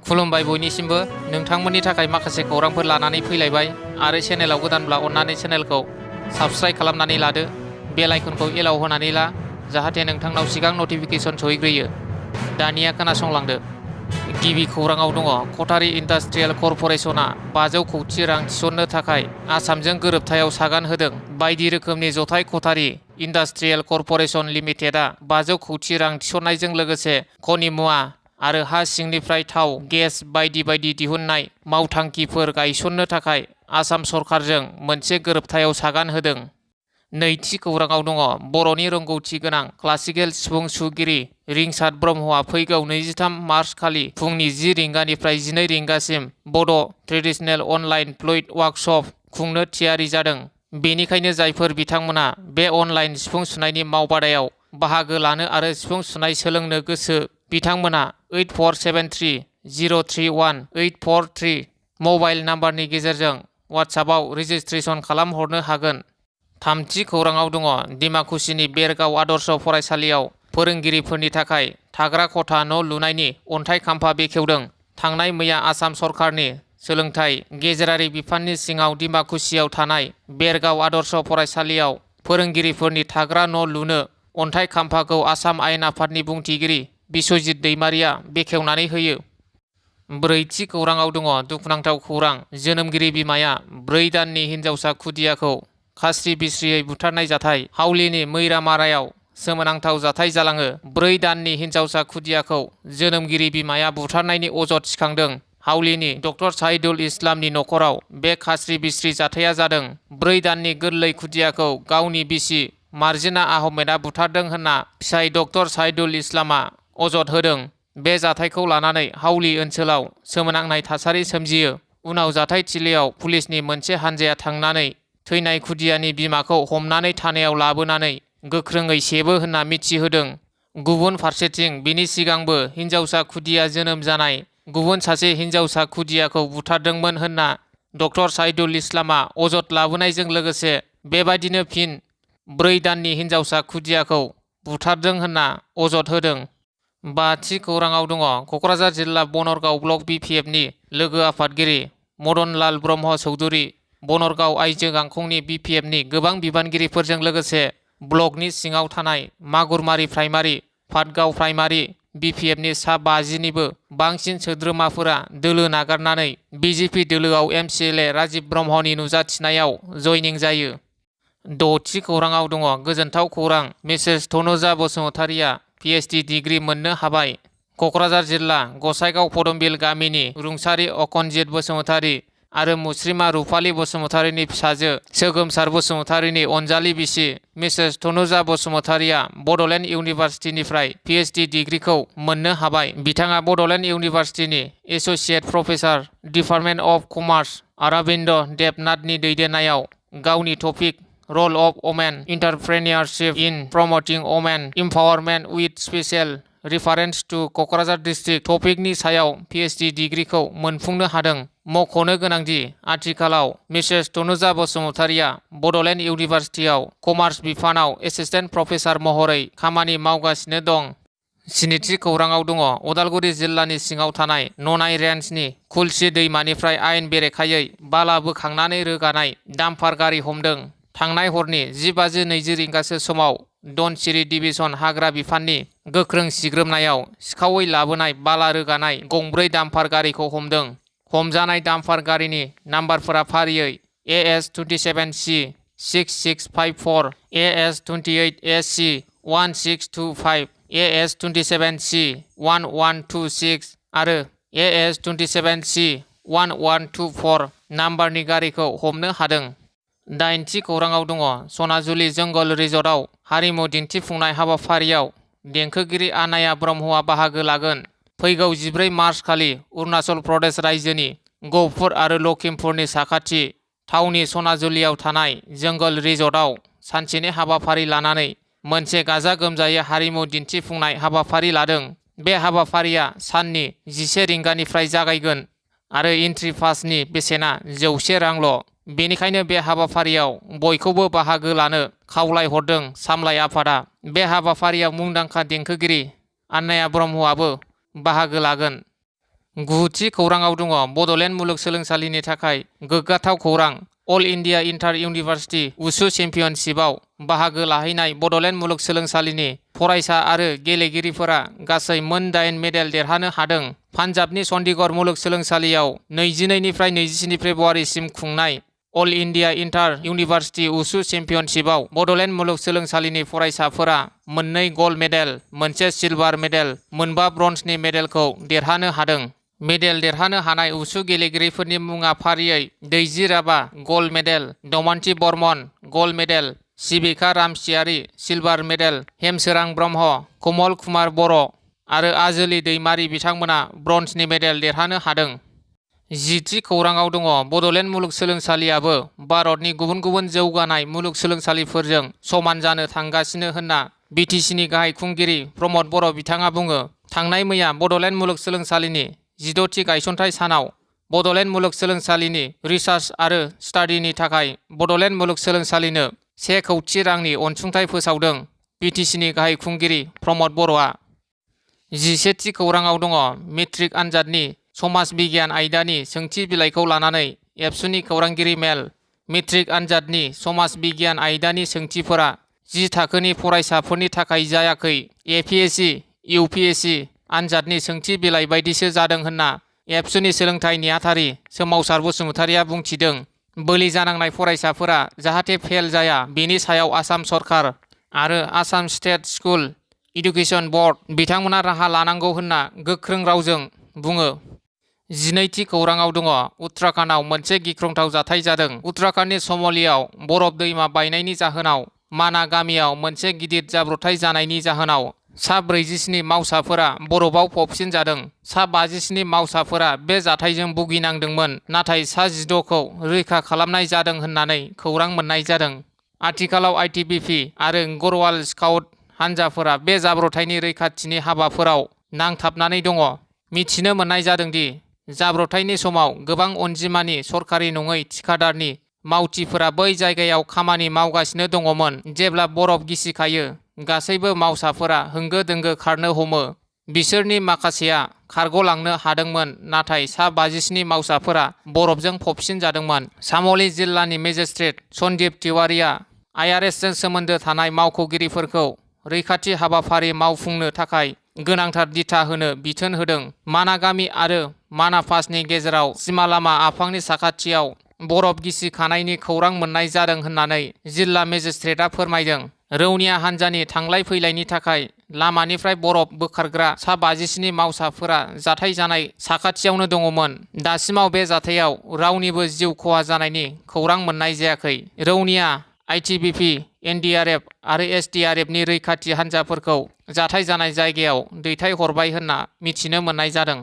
खुलुमबाय बयनिसिमबो नोंथांमोननि थाखाय माखासे खौरांफोर लानानै फैलायबाय आरो चेनेलाव गोदानब्ला अन्नानै चेनेलखौ साबस्क्राइब खालामनानै लादो बेल आइकनखौ एलाव होनानै ला जाहाथे नोंथांनाव सिगां नटिफिकेसन सहैग्रोयो। दानिया खोनासंलांदो। गिबि खौराङाव दङ कटारि इन्डास्ट्रियेल कर्परेसना 500 कौटि रां थिसननो थाखाय आसामजों गोरोबथायाव सागान होदों। बायदि रोखोमनि जथाय कटारि इन्डास्ट्रियेल कर्परेसन लिमिटेडआ 500 कौटि रां थिसननायजों लोगोसे खनि मुवा आरो हा सिंनिफ्राय थाव गेस बायदि बायदि दिहुननाय मावथांखिफोर गायसननो थाखाय आसाम सरकारजों मोनसे गोरोबथायाव सागान होदों। नैथि खौराङाव दङ बर'नि रोंगौथि गोनां क्लासिकेल सिफुं सुगिरि रिंसार ब्रह्मआ फैगौ 23 मार्च खालि फुंनि 10 रिंगानिफ्राय 12 रिंगासिम बड' ट्रेडिशनेल अनलाइन फ्लुइड वार्कशप खुंनो थियारि जादों। बेनिखायनो जायफोर बिथांमोना बे अनलाइन सिफुं सुनायनि मावबादायाव बाहागो लानो आरो सिफुं सुनाय सोलोंनो गोसो बिथांमोना 8473031843 मबाइल नाम्बारनि गेजेरजों वाट्सएपआव रेजिस्ट्रेसन खालामहरनो हागोन। थामथि खौराङाव दङ डिमाकुसिनि बेरगाव आदर्श फरायसालियाव फोरोंगिरिफोरनि थाखाय थाग्रा खथा न' लुनायनि अन्थाइ खाम्फा बेखेवदों। थांनाय मैया आसाम सरकारनि सोलोंथाइ गेजेरारि बिफाननि सिङाव डिमाकुसियाव थानाय बेरगाव आदर्श फरायसालियाव फोरोंगिरिफोरनि थाग्रा न' लुनो अन्थाइ खाम्फाखौ आसाम आयेन आफादनि बुंथिगिरि बिस्वजित दैमारिया बेखेवनानै होयो। ब्रैथि खौराङाव दङ दुखुनांथाव खौरां जोनोमगिरि बिमाया 4 दाननि हिनजावसा खुदियाखौ खास्रि बिस्रियै बुथारनाय जाथाय। हावलिनि मैरामारायाव सोमोनांथाव जाथाय जालाङो। 4 दाननि हिनजावसा खुदियाखौ जोनोमगिरि बिमाया बुथारनायनि अजद थिखांदों। हावलिनि डक्टर साहिदुल इस्लामनि न'खराव बे खास्रि बिस्रि जाथाया जादों। 4 दाननि गोरलै खुदियाखौ गावनि बिसि मार्जिना आहमेदआ बुथारदों होनना फिसाय डक्टर साहिदुल इस्लामआ अजद होदों। बे जाथायखौ लानानै हावलि ओनसोलाव सोमोनांनाय थासारि सोमजियो। उनाव जाथाय थिलियाव पुलिसनि मोनसे हानजाया थांनानै थैनाय खुदियानि बिमाखौ हमनानै थानायाव लाबोनानै गोख्रोङै सेबो होनना मिथिहोदों। गुबुन फारसेथिं बिनि सिगांबो हिनजावसा खुदिया जोनोम जानाय गुबुन सासे हिनजावसा खुदियाखौ बुथारदोंमोन होनना डक्टर साहिदुल इस्लामआ अजद लाबोनायजों लोगोसे बेबायदिनो फिन 4 दाननि हिनजावसा खुदियाखौ बुथारदों होनना अजद होदों। बाथि खौराङाव दङ क'क्राझार जिल्ला बनरगाव ब्लक बिपिएफनि लोगो आफादगिरि मदनलाल ब्रह्म चौधुरी बनरगाव आइजो गांखंनि बिपिएफनि गोबां बिबानगिरिफोरजों लोगोसे ब्लकनि सिङाव थानाय मागुरमारि प्राइमारि पाटगाव प्राइमारि बिपिएफनि सा 50निबो बांसिन सोद्रोमाफोरा दोलो नागारनानै बिजेपि दोलोआव एमसिएलए राजिब ब्रह्मनि नुजाथिनायाव जयनिं जायो। द'थि खौराङाव दङ गोजोनथाव खौरां मिसेस तनुजा बसुमतारिया पिएचडि डिग्री मोननो हाबाय। क'क्राझार जिल्ला गसाइगाव पदमबिल गामिनि रुंसारि अखनजित बसुमतारि आरो मुस्रिमा रुफालि बसुमतारिनि फिसाजो सोगोमसार बसुमतारिनि अनजालि बिसि मिसेस तनुजा बसुमतारिया बड'लेण्ड इउनिभार्सिटिनिफ्राय पिएचडि डिग्रीखौ मोननो हाबाय। बिथाङा बड'लेण्ड इउनिभार्सिटिनि associate professor department of commerce Arabinda देबनाथनि दैदेननायाव गावनि topic role of women entrepreneurship in promoting women empowerment with special reference to Kokrajhar district टपिकनि सायाव पिएचडि डिग्रीखौ मोनफुंनो हादों। मख'नो गोनांदि आथिखालाव मिसेस तनुजा बसुमतारिया बड'लेण्ड इउनिभार्सिटियाव कमार्स बिफानाव एसिस्टेन्ट प्रफेसार महरै खामानि मावगासिनो दं। स्निथि खौराङाव दङ उदालगुरि जिल्लानि सिङाव थानाय ननाय रेन्जनि खुलसि दैमानिफ्राय आयेन बेरेखायै बाला बोखांनानै रोगानाय डाम्पार गारि हमदों। थांनाय हरनि 10:20 रिंगासो समाव धनसिरि डिभिजन हाग्रा बिफाननि गोख्रों सिग्रोमनायाव सिखावै लाबोनाय बाला रोगानाय गंब्रै डाम्पार गारिखौ हमदों। हमजानाय डाम्पार गारिनि नाम्बारफोरा फारियै AS27C 6654, AS28AC 1625, AS27C 1126 आरो AS27C 1124 नाम्बारनि गारिखौ हमनो हादों। दाइनथि खौराङाव दङ सनाजुलि जंगल रिजर्टआव हारिमु दिन्थिफुंनाय हाबाफारियाव देंखोगिरि आनाया ब्रह्मआ बाहागो लागोन। फैगौ 14 मार्च खालि अरुणाचल प्रदेश रायजोनि गहपुर आरो लखिमपुरनि साखाथि थावनि सनाजुलियाव थानाय जंगल रिजर्टआव सानसेनि हाबाफारि लानानै मोनसे गाजा गोमजायै हारिमु दिन्थिफुंनाय हाबाफारि लादों। बे हाबाफारिया साननि 11 रिंगानिफ्राय जागायगोन आरो एन्ट्रि पासनि बेसेना 100 रांल'। बेनिखायनो बे हाबाफारियाव बयखौबो बाहागो लानो खावलायहरदों सामलाय आफादा। बे हाबाफारियाव मुंदांखा देंखोगिरि आनाया ब्रह्मआबो बाहागो लागोन। गुथि खौराङाव दङ बड'लेण्ड मुलुगसोलोंसालिनि थाखाय गोग्गाथाव खौरां। अल इन्डिया इन्टार इउनिभार्सिटि उसु चेम्पियनशिपआव बाहागो लाहैनाय बड'लेण्ड मुलुगसोलोंसालिनि फरायसा आरो गेलेगिरिफोरा गासै मोन 8 मेडेल देरहानो हादों। पान्जाबनि चन्डीगढ़ मुलुगसोलोंसालियाव 22 निफ्राय 27 फेब्रुवारिसिम खुंनाय अल इन्डिया इन्टार इउनिभार्सिटि उसु चेम्पियनशिपआव बड'लेण्ड मुलुगसोलोंसालिनि फरायसाफोरा 2 गल्ड मेडेल, 1 सिलभार मेडेल, 4 ब्रन्जनि मेडेलखौ देरहानो हादों। मेडेल देरहानो हानाय उसु गेलेगिरिफोरनि मुङा फारियै Daiji Rabha gold medal, Damanti Barman gold medal, Sibika Ramchiary silver medal, Hemsorang Brahma, Kamal Kumar Boro' आरो आजोलि दैमारि बिथांमोना ब्रन्जनि मेडेल देरहानो हादों। जिथि खौराङाव दङ बड'लेण्ड मुलुगसोलोंसालियाबो भारतनि गुबुन गुबुन जौगानाय मुलुगसोलोंसालिफोरजों समान जानो थांगासिनो होनना बिटिसिनि गाहाय खुंगिरि प्रमद बर' बिथाङा बुङो। थांनाय मैया बड'लेण्ड मुलुगसोलोंसालिनि 16थि गायसनथाइ सानाव बड'लेण्ड मुलुगसोलोंसालिनि रिसार्च आरो स्टाडिनि थाखाय बड'लेण्ड मुलुगसोलोंसालिनो 1 कौटि रांनि अनसुंथाइ फोसावदों बिटिसिनि गाहाय खुंगिरि प्रमद बर'आ। 11थि खौराङाव दङ मेट्रिक आनजादनि समाज बिगियान आयदानि सोंथि बिलाइखौ लानानै एबसुनि खौरांगिरि मेल। मेट्रिक आनजादनि समाज बिगियान आयदानि सोंथिफोरा 10 थाखोनि फरायसाफोरनि थाखाय जायाखै। एपिएससि, इउपिएससि आनजादनि सोंथि बिलाइ बायदिसो जादों होनना एबसुनि सोलोंथाइ नेहाथारि सोमावसार बसुमतारिया बुंथिदों। बोलि जानांनाय फरायसाफोरा जाहाथे फेल जाया बेनि सायाव आसाम सरकार आरो Assam state school education board बिथांमोना राहा लानांगौ होनना गोख्रों रावजों बुङो। 12थि खौराङाव दङ उत्तराखन्डआव मोनसे गिख्रंथाव जाथाय जादों। उत्तराखन्डनि समलियाव बरफ दैमा बायनायनि जाहोनाव माना गामियाव मोनसे गिदिर जाब्रबथाय जानायनि जाहोनाव सा 47 मावसाफोरा बरफआव फबसिनजादों। सा 57 मावसाफोरा बे जाथायजों भुगिनांदोंमोन, नाथाय सा 16खौ रैखा खालामनाय जादों होननानै खौरां मोननाय जादों। आथिखालाव आइटिबिपि आरो गढ़वाल स्काउट हानजाफोरा बे जाब्रबथायनि रैखाथिनि हाबाफोराव नांथाबनानै दङ। मिथिनो मोननाय जादोंदि जाब्रबथायनि समाव गोबां अनजिमानि सरकारि नङै थिखादारनि मावथिफोरा बै जायगायाव खामानि मावगासिनो दङमोन। जेब्ला बरफ गिसिखायो गासैबो मावसाफोरा होंगो दोंगो खारनो हमो। बिसोरनि माखासेया खारग'लांनो हादोंमोन, नाथाय सा 57 मावसाफोरा बरफजों फबसिनजादोंमोन। साम'लि जिल्लानि मेजिस्ट्रेट सन्दीप तिवारिया आइआरएसजों सोमोन्दो थानाय मावख'गिरिफोरखौ रैखाथि हाबाफारि मावफुंनो थाखाय गोनांथार दिथा होनो बिथोन होदों। मानागामि आरो मानापासनि गेजेराव सिमा लामा आफांनि साखाथियाव बरफ गिसिखानायनि खौरां मोननाय जादों होननानै जिल्ला मेजिस्ट्रेटआ फोरमायदों। रौनिया हान्जानि थांलाय फैलायनि थाखाय लामानिफ्राय बरफ बोखारग्रा सा 57 मावसाफोरा जाथाय जानाय साखाथियावनो दङमोन। दासिमाव बे जाथायाव रावनिबो जिउ खहा जानायनि खौरां मोननाय जायाखै। रौनिया आइटिबिपि, एनडीआरएफ आरो एसडीआरएफनि रैखाथि हान्जाफोरखौ जाथाय जानाय जायगायाव दैथायहरबाय होनना मिथिनो मोननाय जादों।